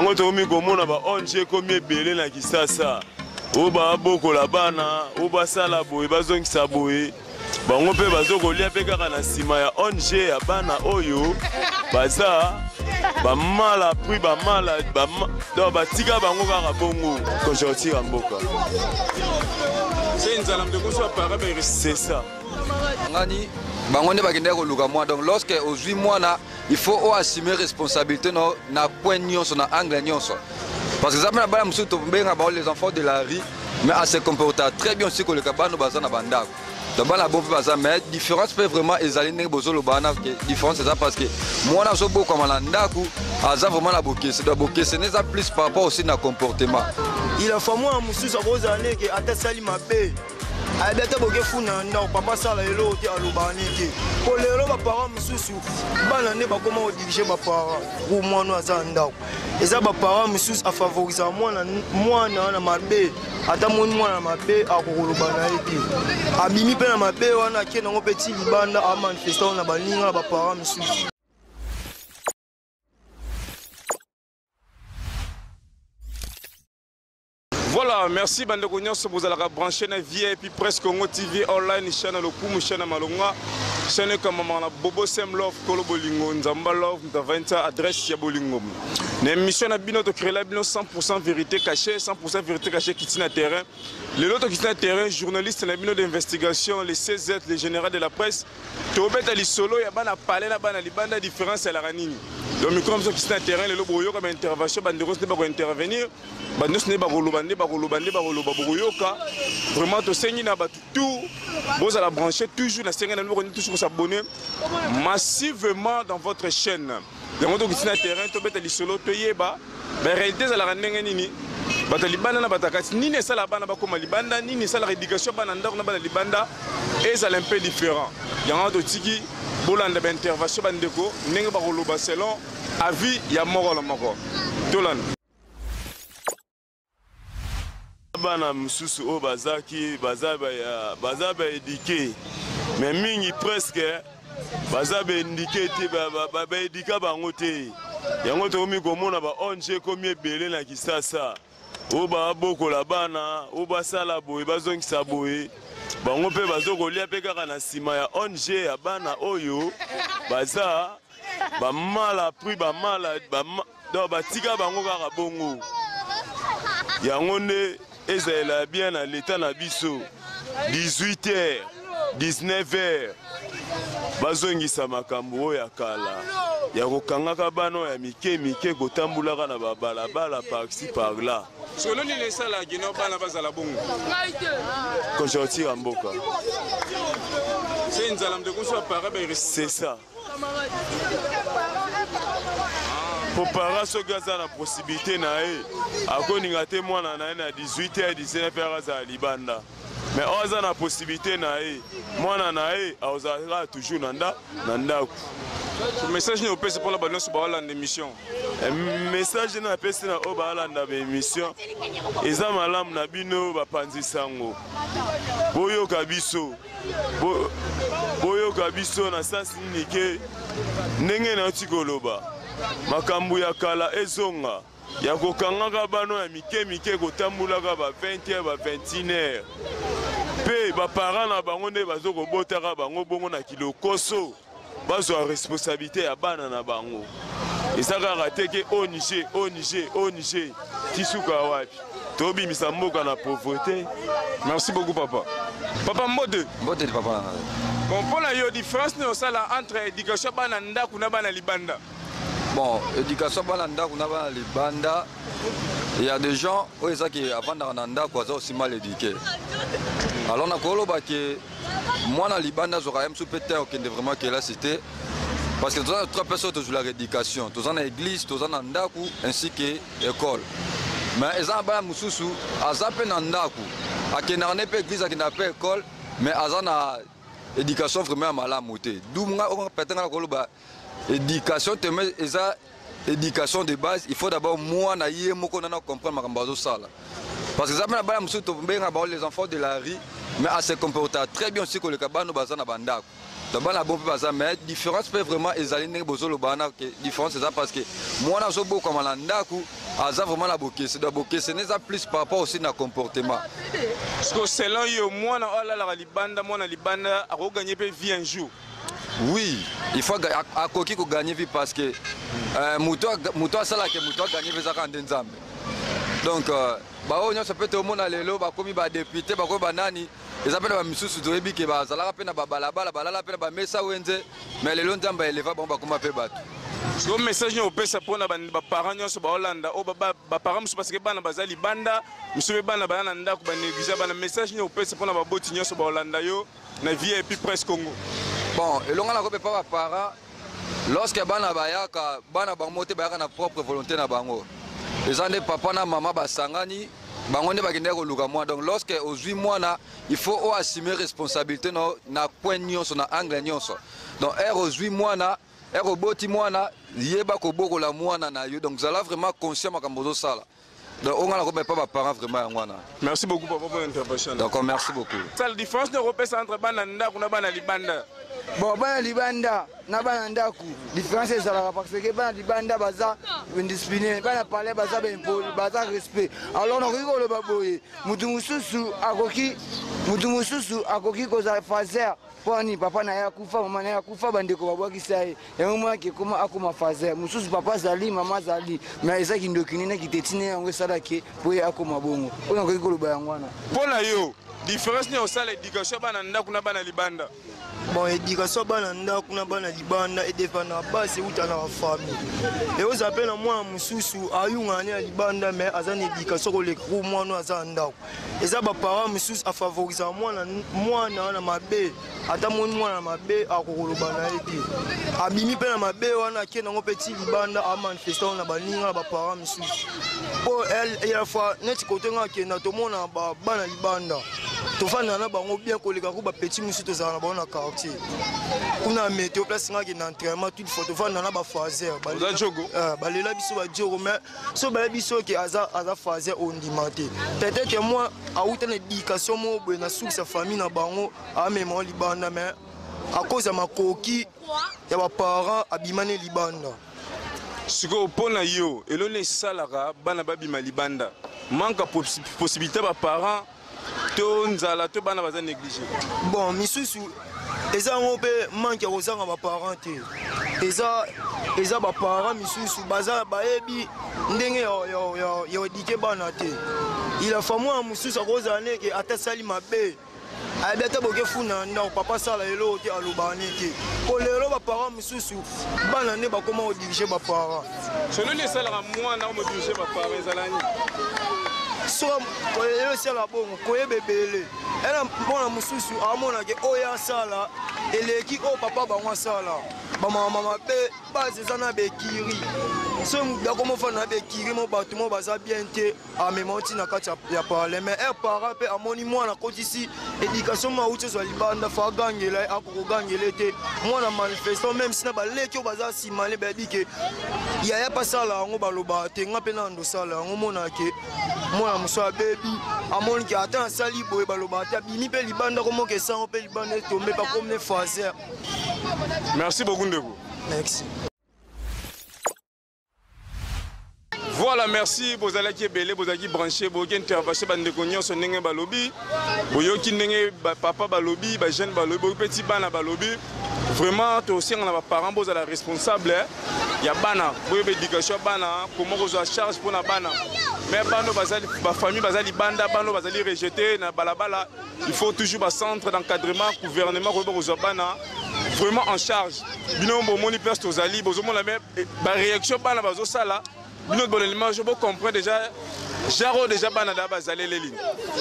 Yango tokomi komona ba ONG ekomi ebele na Kisasa, oyo babokola bana, oyo basala boye, bazongisa boye. Bango mpe bazokolia mpe kaka na nsima ya ONG ya bana oyo baza bamala pri bamala donc batika bango kaka bongo conjoncture ya mboka. C'est ça. Ngani bango nde bakendaki koluka mwana. Donc lorsque ozwi mwana, il faut oassumer responsabilité no na point nyonso, na angle nyonso, parce que eza mpe na bana mosusu tobenga bango les enfants de la rue, mais ase comporta très bien aussi koleka bana baza na bandako. Donc bana bon mpe baza, mais différence mpe vraiment ezali ndenge bozoloba wana ke différence eza parce que mwana azobokwama na ndako aza vraiment na bokese. Donc bokesene eza plus par rapport aussi na comportement. Il a faut mwana mosusu akozala neke ata asali mabe, ayebi ata boke funa na ndako, papa asala eloko te, alobaka ne te. Po lelo baparent mosusu, bana nde bakoma kodiriger baparent. Ku mwana aza na ndako, eza baparent mosusu afavorisaka mwana, mwana na mabe. Ata moni mwana na mabe, akokoloba na ye te. Abimi mpe na mabe wana, ake nango mpe ti libanda, amanifeste na baninga na baparent mosusu. Voilà, merci bandeko nyonso bozalaka branché na VIP Presse Congo TV online, chaîne lokumu, chaîne malonga, chaîne kamama na Bobo Sem Love, Kolo Bolingo, Nzamba Love, Mtavainta, adresse ya Bolingo. Na émission na bino to créer la bino 100% vérité cachée, 100% vérité cachée qui na terrain. Le lot qui na terrain, journaliste na bino d'investigation, les CZ, les généraux de la presse, tobeta lisolo ya bana palais na bana libanda, différence ya la nini. Donc micro qui na terrain, lelo boyoka ba intervention, bandeko nde bako intervenir. Bato nyonso nde bakoloba, nde bakoloba, nde bakoloba, bokoyoka. Vraiment tosengi na bato tout bozala branché toujours. Nasengi na bino bokondi toujours kosabonner massivement dans votre chaîne. Yango tokiti na terrain, tobeta lisolo, toyeba baréalité ezalaka ndenge nini, bato ya libanda na bato ya kati, nini esalaka bana bakóma libanda, nini esalaka éducation bana ndako na bana libanda ezala un peu différent. Yango totiki bolanda baintervention, bandeko ndenge bakoloba selon avis ya moko na moko. Tolanda. Bana mosusu oyo bazaki baza baéduqué, mais mingi presque baza baéduqué te, baéduquer bango te. Yango tokomi komona ba ONG ekomi ebele na Kisasa, oyo babokola bana, oyo basala boye, bazongisa boye. Bango mpe bazokolia mpe kaka na nsima ya ONG ya bana oyo baza bamala pri bamala, donc batika bango kaka bongo. Yango nde ezalela bien na leta na biso, 18 heures, 19 heures, bazongisa makambo oyo ya kala ya kokangaka bana oyo ya mike mike kotambulaka na babalabala par-ci par-là. Solo nini esalaki no bana bazala bongo? Conjoncture ya mboka. Se nzala moto ekoso apara. C'est ça. Po para soki aza na possibilité na ye, akoninga te mwana na ye na 18 heures, 19 heures azala libanda. Mais oyo aza na possibilité na ye, mwana na ye akozala kaka toujours na ndako. Message nini opesi mpona bato nyonso baolanda émission? Message na napesi na oyo baalanda baémission, eza malamu na bino bapanzi sango, boyoka biso, boyoka biso na sens nini ke ndenge nauti koloba, makambo ya kala ezonga ya kokangaka bano ya mike mike kotambulaka ba 20 heures, ba 21 heures, mpe baparent na bango nde bazokobotaka bango bongo na kilokoso. Bazwa responsabilité ya bana na bango. Eza kaka te ke ONG, ONG, ONG, tisuka wapi? Tobimisa mboka na pauvreté. Merci beaucoup, papa. Papa, mbote. Mbote, papa na ngai. Bon, mpona yo, différence nini osala entre éducation bana ndako na bana libanda? Bon, éducation bana ndako na bana libanda, il y a des gens oyo ezaki avandaka na ndako, aza aussi mal éduqué. Alors nakoloba ke mwana libanda azwaka ye mosusu mpe te okende vraiment kelasi te, parce que toza na trois personnes tozwilaka éducation: toza na église, toza na ndako ainsi que école. Mais eza na bana mosusu aza mpe na ndako, akendaka ne mpe église, akendaka mpe école, mais aza na éducation vraiment ya malamu te. Du nga peut-être nga nakoloba éducation te, mais eza éducation de base. Il faut d'abord mwana ye moko nana comprendre makambo azosala, parce que eza mpe na bana mosusu tobenga bango les enfants de la rue, mais ase comporta très bien aussi koleka bana baza na bandako. Donc bana bon mpe baza, mais différence mpe vraiment ezali ndenge bozoloba wana ke différence eza parce que mwana azobokwama na ndako. Aza vraiment na bokese, donc bokeseni eza plus par rapport aussi na comportement. Parce que selon yo, mwana oyo alalaka libanda, mwana libanda akoganye mpe vie un jour? Oui, il faut akoki koganye vie parce que moto asalaka, moto aganye vie ezaka nde Nzambe. Donc baoyo nyonso mpe tomona lelo bakomi badéputé, bakomi banani, eza mpe na bamisusu toyebi ke bazalaka mpe na babalabala, balala mpe na bamesa wenze, mais lelo Nzambe aeleva bango, bakoma mpe bato. Sikoyo message nini opesa mpona baparent nyonso baolanda oyo, baparent mosusu, parce que bana baza libanda, mosusu mpe bana baza na ndako, banéglige bana? Message nini opesa mpona baboti nyonso baolanda yo na VIP Presse Congo? Bon, elonga na kope pa baparent, lorsque bana bayaka, bana bango te bayaka na propre volonté na bango. Eza nde papa na mama basangani, bango nde bakendeki koluka mwana. Donc lorsque ozwi mwana, il faut oassumer responsabilité no na point nyonso, na angle nyonso. Donc ere ozwi mwana, ere oboti mwana, yeba kobokola mwana na yo. Donc zala vraiment conscient makambo ozosala. Donc oyo nga nakoba epa baparent vraiment yango wana. Merci beaucoup, papa, pour l'intervention. Donc merci beaucoup. Sala différence nini okopesa entre bana ndako na bana libanda? Bon, bana libanda na bana ndako, différence ezalaka parce que bana libanda baza indiscipline, bana palais baza baimpoli, baza respect. Alors nakoki koloba boye, mutu mosusu akoki kozala faser mpo ani papa na ye akufa, mama na ye akufa, bandeko babwakisa ye, yango monaki ekoma akoma faser. Mosusu papa azali, mama azali, mais eza kindoki nini kitetine yango esalaki mpo ye akoma bongo. Oyo nakoki koloba yango wana. Mpo na yo, différence nini osala éducation ya bana ndako na bana libanda? Bon, éducation bana ndako na bana libanda edépend na base euta na bafamille. Eozala mpe na mwana mosusu ayungana ne ya libanda, mais aza na éducation koleka ku mwana oyo aza na ndako. Eza baparent mosusu afavorisaka mwana, mwana na mabe. Ata moni mwana na mabe, akokoloba na ye te. Abimi mpe na mabe wana, ake nango mpe ti libanda, amanifeste yango na baninga na baparent misusu. Mpo ya fois neti kote nga akenda, tomona bana libanda tofandaka na bango bien koleka ku bapeti mosusu tozala na bango na quartier kuna ya météo. Place nga akenda entraînement, toutefois tofanda na bafaser. Oza jogo? Balela biso bajogo, mais so bayebi biso ke aza faser, ondima te. Peut-être moi awuta na éducation moko boye na source ya famille na bango, amema libanda, mais à cause ya makoki ya baparent, abimani libanda. Sikoyo mpo na yo, eloni esalaka bana babima libanda? Manque ya possibilité ya baparent, to nzala, to bana baza négligé? Bon, misusu eza yango mpe manque ya kozanga baparent te. Eza baparent misusu baza bayebi ndenge ya éduquer bana te. Il faut mwana mosusu akozala neke ata asali mabe, ayebi ata boke funa ndako, papa asala eloko te, alobaka ne te. Po lelo baparent mosusu, bana nde bakoma kodirige baparent. Soloni esalaka mwana omodirige baparent ezala nini? So lelo esala bongo, koyeba ebele ena mwana mosusu amonake oyo asala eleki oyo papa bango asala. Bamama mabe, base eza na bekiri. So akomofanda na bekiri mo, bato mo baza bien te, amema oti na kati ya parle. Mais un parent mpe amoni mwana akotisi éducation mo awuti ozwa libanda, fa agangela ye, akokogangela te. Mwana manifestant, même si na baleki oyo baza nsima ne bayebi ke yaya mpe asala yango, balobaka te, nga mpe nando osala yango. Omona ke mwana mosu abebi, amoni ke ata nasali boye, balobaka te, abimi mpe libanda, komoka esango mpe libanda etombe mpe akomi ne faser. Merci beaucoup, ndeko. Merci. Voilà, merci. Bozalaki ebele, bozalaki branché, boyoki intervention bandeko nyonso ndenge balobi, boyoki ndenge bapapa balobi, bajeune balobi, boyoki mpe ti bana balobi. Vraiment, tosenga na baparent bozala responsable ya bana, boyeba éducation ya bana, comment kozwa charge mpona bana. Mais bano bazali bafamille baza libanda, bano bazali rejeté na balabala, il faut toujours bacentre d'encadrement, gouvernement koyeba kozwa bana vraiment en charge. Bino bomoni place tozali, bozomona me baréaction bana bazosala. Bino boleli image, bocomprendre déjà genre oyo déjà bana da bazaleleli.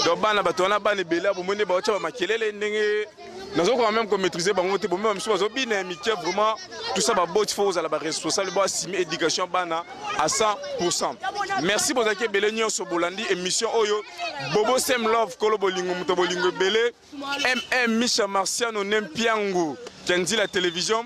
Donc bana bato wana, bana ebele, bomoni baotya bamakelele ndenge nazokoka même komaîtrise bango te. Bomema misusu bazobina ya mike. Vraiment, tout ça, baboti faut kozala baresponsable, boassume éducation bana à 100. Merci, bozalaki ebele nyonso bolandi émission oyo. Bobo Sem Love, kolo bolingo, moto bolingo ebele, mm Misha Marciano Nempiango Kendi la télévision.